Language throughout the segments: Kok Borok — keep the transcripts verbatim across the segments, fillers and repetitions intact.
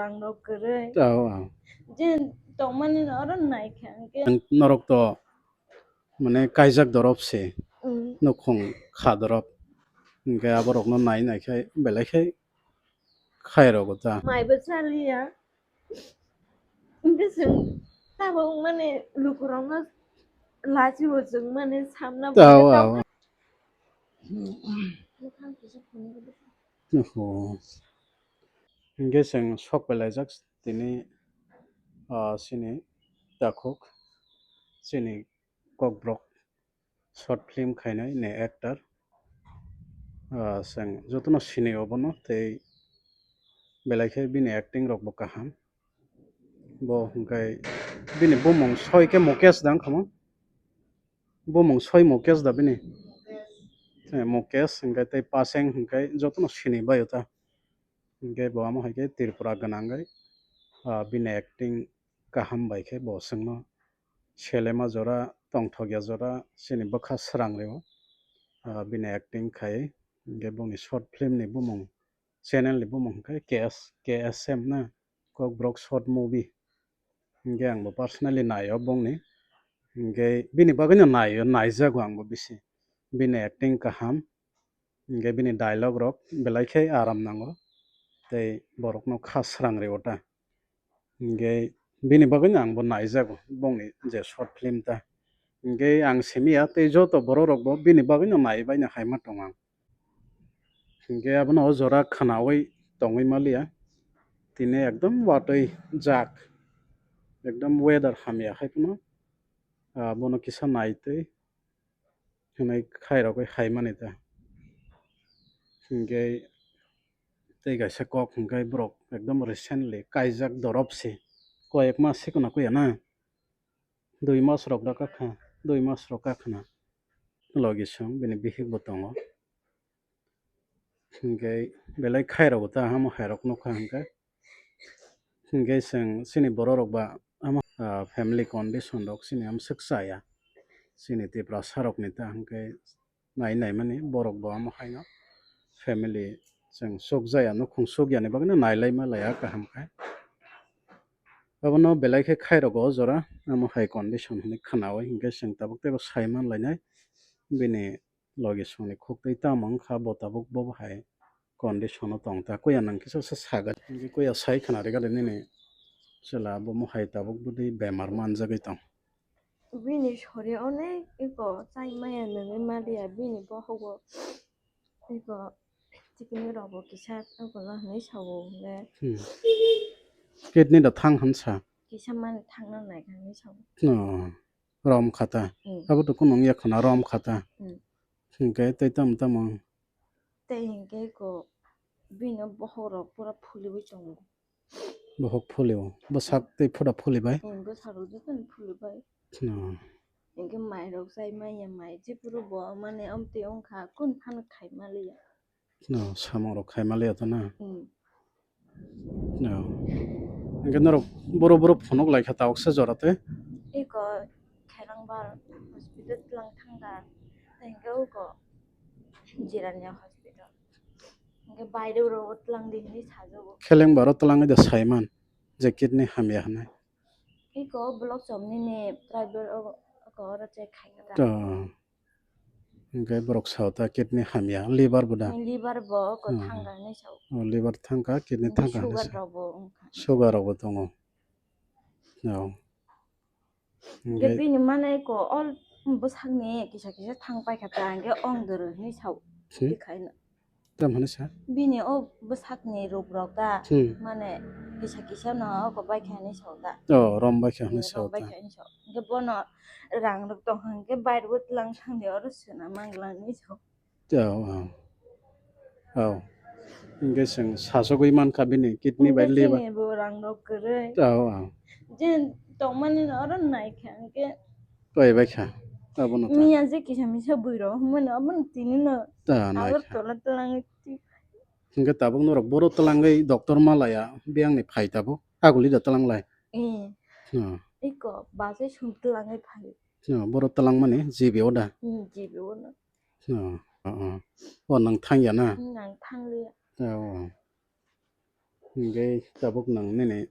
Ang rok kwrwi. Tao, ah. Je tongmani no oro naikha hwnkhe. Ang norok to mane kaijak dorop se. Mm. Nukhung kha dorop. Hwnkhe aborokno nai nai khe belai khe khairogwi ta. Maibo chaliya. Hwnkhe chwng tabuk mane lukurokno lachibo chwng mane samna. Tao, bagwi ah. Tamo. Oho. Hwnkhe chwng sok pelaijak tini, ah, chini takhuk, chini kokborok. Short film khainai ni actor. Ah, chwng jotono sini obono tei belai khe bini acting rok bo kaham. Bo hwnkhe bini bumung soi khe Mukesh da wngkha mo. Bumung soi Mukesh da bini. Eh, Mukesh hwnkhe tei Paseng hwnkhe jotono sini bai o ta. Hwnkhe bo amo hai khe Tripura gwnang bai, ah, bini acting kaham bai khe bo chwngno selema jora, tongthokya jora chini bwkha srang rw-o, ah, bini acting khai. Hwnkhe boni short film ni bumung, channel ni bumung hwnkhe K S, K S M na, Kokborok Short Movie. Hwnkhe ang bo personally nai-o bongni. Hwnkhe bini bagwino nai-o, naijago ang bo bisi. Bini acting kaham. Hwnkhe bini dialogue rok belai khe aram nango. Tei borokno kha srang rw-o ta. Hwnkhe bini bagwino ang bo naijago bongni je short film ta. Hwnkhe ang simi ya tei joto borok rok bo bini bagwino nai baino hai ma tong ang. Hwnkhe abono o jora khwnaui tongwi maliya. Tini ekdom watwi jak. Ekdom weather hamya hai phano, ah, bono kisa naitwi hwnwi khairogwi hai mani ta. Hwnkhe tei kaisa kok hwnkhe borok ekdom recently kaijak dorop se. Koyek mas se kono kuya na. Dui mas rok da kakha, dui mas rok kakhwna. Logi song bini bihik bo tongo. Hwnkhe belai khairok ta hamo hairok nukha hwnkhe. Hwnkhe chwng chini borok rok ba amo, ah, family condition rok chini amswk chaya. Chini Tiprasa rok ni ta hwnkhe nai naimani borok bo amo haino family chwng chukjaya, nukhung chukya ni bagwino nailai malaya kaham khe. Abono belai khe khairok o jora amo hai condition hinwi khwnaui hinkhe chwng tabuk teibo sai manlainai bini logi songni khuktwi tamo wngkha bo tabuk bo hai condition o tong ta. Kuya nang kisa se saga hinkhe kuya sai khwna rega de nini chwla bo mohai tabuk bwdwi bemar manjagwi tong. Bini sori onek eko chai maya nungwi maliya bini bohogo eko chikini rogo kisa eko hinwi sao hwnkhe. Hmm. Kidney da thang hwn sa. Kisa mani thangna naikha hinwi sao. No. Rom khata. Hmm. Abo to kunung ya khwna rom khata. Hmm. Hinkhe tei tamo tamo. Tei hinkhe eko bini bohok rok pura phulwi tongo. Bohok phulio. Bwsak tei phuda phuli bai. Hmm, bwsarok jotono phuli bai. No. Hinkhe mai rok chai manya mai jephuru bo mane amtwi wngkha kun phano khai maliya. No, samung rok khai maliya to na. Hmm. No. Hinkhe norok boro boro phunuk laikha ta oksa jora tei. Eko Khelengbar hospital tlang thangkha. Hinkhe oko Jirania hospital. Hinkhe bairok rok tlang di hinwi sajago. Khelengbar o tlang da saiman je kidney hamya hinwi. Eko block chomni ni private o, oko oro check khaikha ta. To. Hinkhe borok sao ta kidney hamya, liver bo da? Liver bo oko Hmm. thangkha hinwi sao. O, liver thangkha, kidney Hinkhe thangkha hinwi sugar sao. Rok bo wngkha. Sugar rok bo tongo. O. Hinkhe Hinkhe bini mane eko all bwsakni kisa kisa thang paikha ta, hinkhe ong doro hinwi sao. Hmm? Tei khaina. Tamo hinwi sa? Bini o bwsakni rugrok ta, Hmm. mane kisa kisa no oko baikha hinwi sao ta. O, rom baikha hinwi Hmm, sao rom ta. Baikha hinwi sao. Hinkhe bono rang rok tongkha hinkhe bairego tlang thangdi oro sona mangla hinwi sao. Tei o, o. O. Hinkhe chwng sasogwi mankha bini kidney bai Hinkhe liver. Chini bo rang rok kwrwi. Tei o, o. Je tongmani no oro naikha hinkhe. Pai baikha. Abono ta. Miya je kisa misa bwirok hwnmano abono tini no Ta, naikha. Agartala twlangwi twi. Hinkhe tabuk norok boro twlangwi doctor malaya biyangni phai tabuk. Aguli da twlanglai. Eh. Hmm. Eko bachai sum twlangwi phai. Hmm, boro twlangmani G B o da? Hmm, G B o no. Hmm, uh, uh. O nang thangya na? Hmm, nang thangliya. Oh. Hingke tabuk nwng nini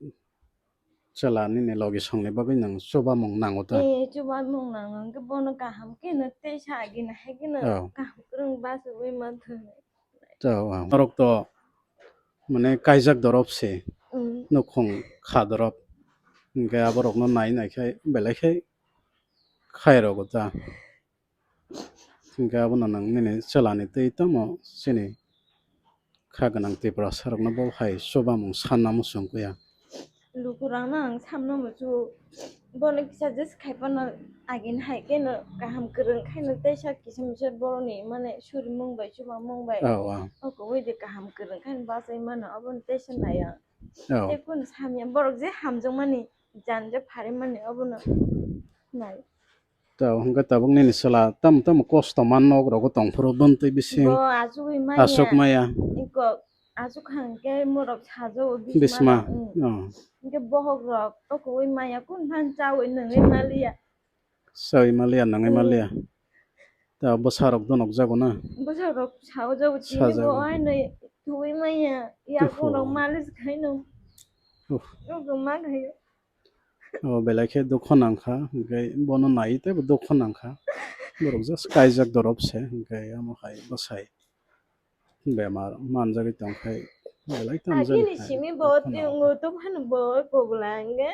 chwla nini logi songni bagwi nwng chubamung nango ta? Eh, chubamung nango, hingke bono kaham khe no tei sa agini hai khe no Oh. kaham kwrwng bachugwi ma thwng. To, ah, norok to mane kaijak dorop se, Mm. nukhung kha dorop. Hingke aborokno nai nai khe belai khe khairogwi ta. Hingke abono nwng nini chwlani twi tamo chini kha gwnang Tiprasarokno bo hai chubamung sanna muchung kuya. Lukurokno ang samno muchungo, bono kisa just khai phano agini hai kheno kaham kwrwng khaino teisa kisa misa borokni mane surimung bai chubamung bai Oh, oh. oko ui de kaham kwrwng khaino bachai mano, obono teisa nai ang. Oh. Tei kunu samya borok je hamjakmani jani je pharimani obono nai. To, hwnkhe tabuk nini chwla tamo tamo kosto man nok rogo tongphuru bwntwi bising Bo achugwi manya. Aswk maya. Iko achuk hangkhe morok sajo bisma. Bisma. Rok, mm. Oh. Hingke bohok rok tokowi maya kun phan chawi nangwi maliya. Chawi maliya, nangwi Mm. maliya. Ta bwsa rok donok jago na? Bwsa rok sao jago chini Sajago. Bo ai noi tuwi maya. Ya Tuhu. Kun rok malis khaino. Uff. Nokho ma khayo. O belai khe dukho nangkha, hwnkhe bono naiwi teibo dukho nangkha. Borok just kaijak dorop se, hwnkhe amo hai bwsai bemar manjagwi tongkhai belai tamo jani Agini hai simi bo dukho nangkha. Tingo to phano bo kobla hwnkhe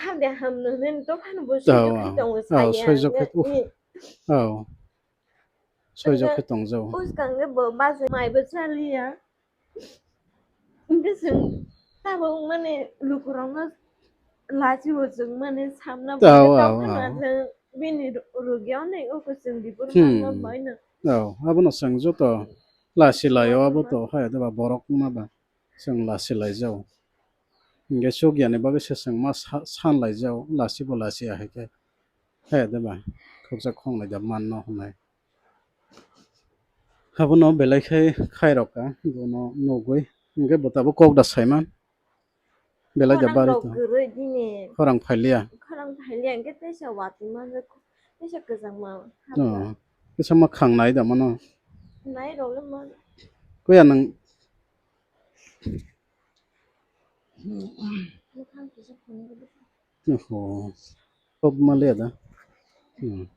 hamya hamno hwnwi to phano bo Tao, swijak khai ah. Tongo Oh, saya swijak hwnkhe khai, uff. Ni. Oh. Swijak khe tongjao. Bwskango bo bachai maibo chaliya. Hwnkhe chwng tabuk mane lukurokno lachibo chwng mane samna Tao, bagwi ao, tongkha na ao. Chwng bini ru-, rugi onek oko chwng ripor Hmm. Manma baino. Ao, abono chwng joto lachi laio, abo to hai de ba borok wngma ba. Chwng lachi laijao. Hingke chukya ni bagwi se chwng ma sa-, san laijao, lachi bo lachi ya hai khe. Hai de ba, khukjak khongnai da manno hwnwi. Abono belai khe khairok ka, bono nugwi. Hingke bo tabuk kok da saiman. Belai da Khorang bari rok to. Kwrwi bini. Khorang phailiya. Khorang phailiya, hingke teisa watwi manjak, teisa kwchangma. Oh, kisa ma khangnai da mano. Nai rok le man. Kuya nang Oho. Kok maliya da. Hmm.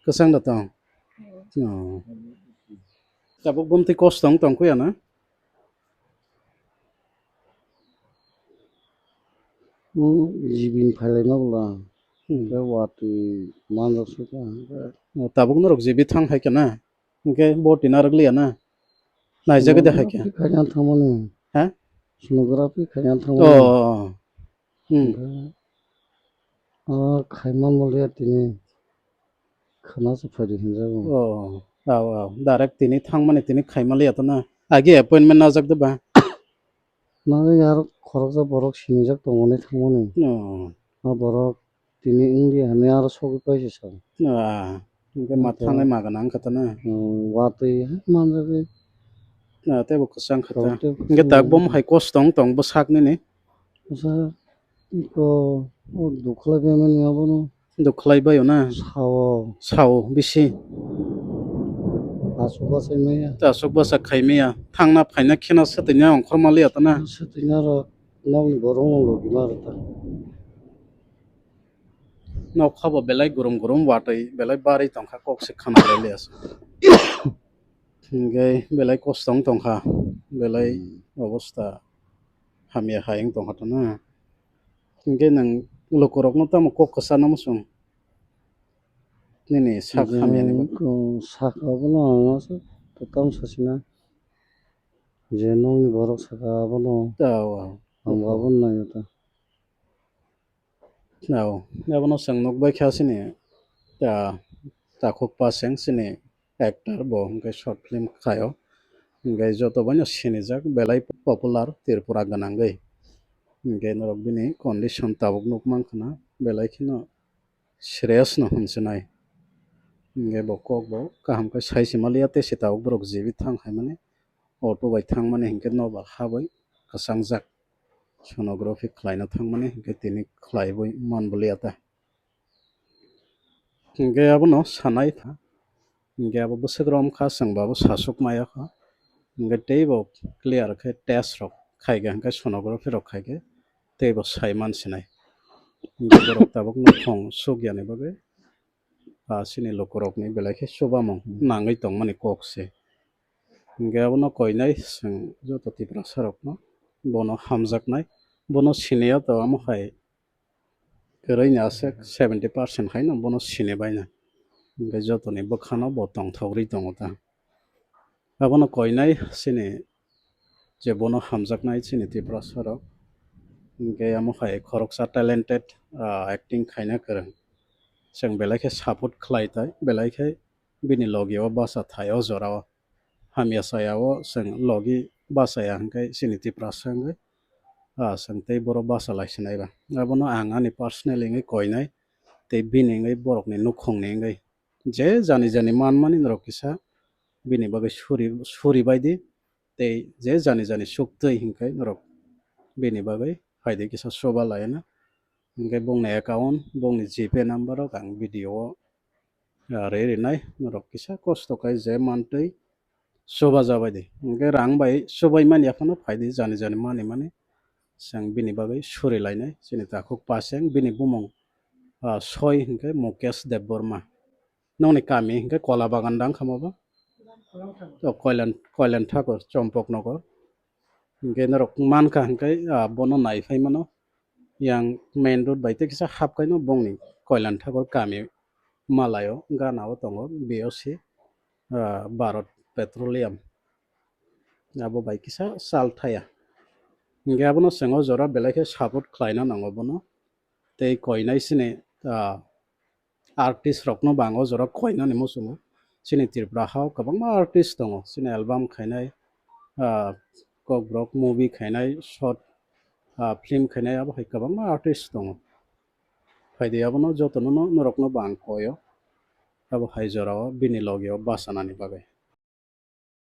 Kwchang da tong. Oh. Tabuk bumtwi kos tong tong kuya na? Hmm, jibin phailai ma bwla. Hmm. Tei watwi manjak sukha. Oh, tabuk norok jibi thang hai khe na? Hingke bo tini narwk liya na? Naijagwi de hai khe. Sonography khaina thangmani. Ha? Sonography khaina thangmani. Oh. Hmm. Hingke, ah, khaima maliya tini khana se phaidi hinjago. Oh, ao, ao. Direct tini thangmani tini khaima liya to na? Agi appointment najak de ba? Nang yar khoroksa borok sinijak tongmani thangmani. Oh. A borok tini wngdi hinwi aro sogwi paisa sa. Ah, hingke ma Hingke thangwi ma gana wngkha ta na? Hmm, watwi hai manjagwi. Ah, teibo kwchang kha ta. Tong tei Hingke kwchang tak nang. Bom hai kos tong tong bwsak nini? Bwsa iko o dukhlai bai mani abono. Dukhlai bai o na? Sao. Sao bisi. Aswk bwsai maya. Aswk bwsa khai maya. Thangna phaina kheno swtwina ongkhor maliya ta na? Swtwina rok nokni borok no logi ma rwkha. Nokha bo belai gurum gurum watwi belai barwi tongkha kok se khana lai liya se. Hingke belai kos tong tongkha belai Hmm. Obosta hamya hai wng tongkha ta na. Hingke nwng lukurokno tamo kok kwchana muchung? Nini sak hamya ni bagwi. Sak abono ang asa tamo sasina. Je nokni borok saka abono. Tao, ao. Ang bo abono naiyo ta. Ao, abono chwng nukbai kha chini ta, takhuk pa chwng chini actor bo hwnkhe short film khaio. Hwnkhe joto boino sinijak belai popular Tripura gwnangwi. Hwnkhe norok bini condition tabuk nukmankha na belai kheno serious no hwnsinai. Hwnkhe bo kok bo kaham khe sai se maliya tei se tabuk borok jibi thang hai mani auto bai thang mani hwnkhe nobar habwi kwchangjak. Sonography khlaina thangmani hwnkhe tini khlaiwi manboliya ta. Hwnkhe abono sanai kha. Hwnkhe abo bwswk romkha, chwngbo abo sasuk maya kha. Hingke teibo clear khe test rok khaikhe, hingke sonography rok khaikhe teibo saiman sinai. Hingke borok tabuk nokhong sukyani bagwi, ah, chini lukurokni belai khe chubamung nangwi tongmani kok se. Hingke abono koinai chwng joto Tiprasa rokno bono hamjaknai, bono siniya to amo hai kwrwini aswk seventy percent haino bono sini baina. Hingke jotoni bwkhano bo tongthok rwi tongo ta. Abono koinai chini je bono hamjaknai chini Tiprasa rok. Hingke amo hai khoroksa talented, ah, acting khaina kwrwng. Chwng belai khe support khlai tai, belai khe bini logi o basa thai o jora o. Hamya saya o chwng logi bachaya hingke chini Tiprasa wngwi, ah, chwng tei boro bacha lai sinai ba. Abono ang ani personally wngwi koinai tei bini wngwi borokni nukhungni wngwi je jani jani manmani norok kisa bini bagwi suri, suri bai di, tei je jani jani suktwi hingke norok bini bagwi phaidi kisa choba laina. Hingke bongni account, bongni G Pay number rok ang video o, ah, re rinai, norok kisa kosto khe je mantwi choba jabai di. Hingke rang bai chobai mani aphano phaidi jani jani mani mani chwng bini bagwi suri lainai. Chini takhuk paseng bini bumung, ah, soi hingke Mukesh Debbarma. Nokni kami hingke Kola Bagan dang khamo bo? O Koilan, Koilan Thakur, Chompok Nogor. Hingke norok mankha hingke, ah, bono nai phai mano. Yang main road bai tei kisa hap kaino bongni Koilan Thakur kami malayo gana o tongo B O C, ah, Bharat Petroleum. Abo bai kisa sal thaya. Hingke abono chwng o jora belai khe support khlaina nango bono. Tei koinai chini, ah, artist rokno bo ang o jora koinani muchungo. Chini Tripura hao kwbangma artist tongo. Chini album khainai, ah, kokborok movie khainai, short, ah, film khainai, abo hai kwbangma artist tongo. Phaidi abono jotono no, norokno bo ang koio. Abo hai jorao bini logio bachanani bagwi.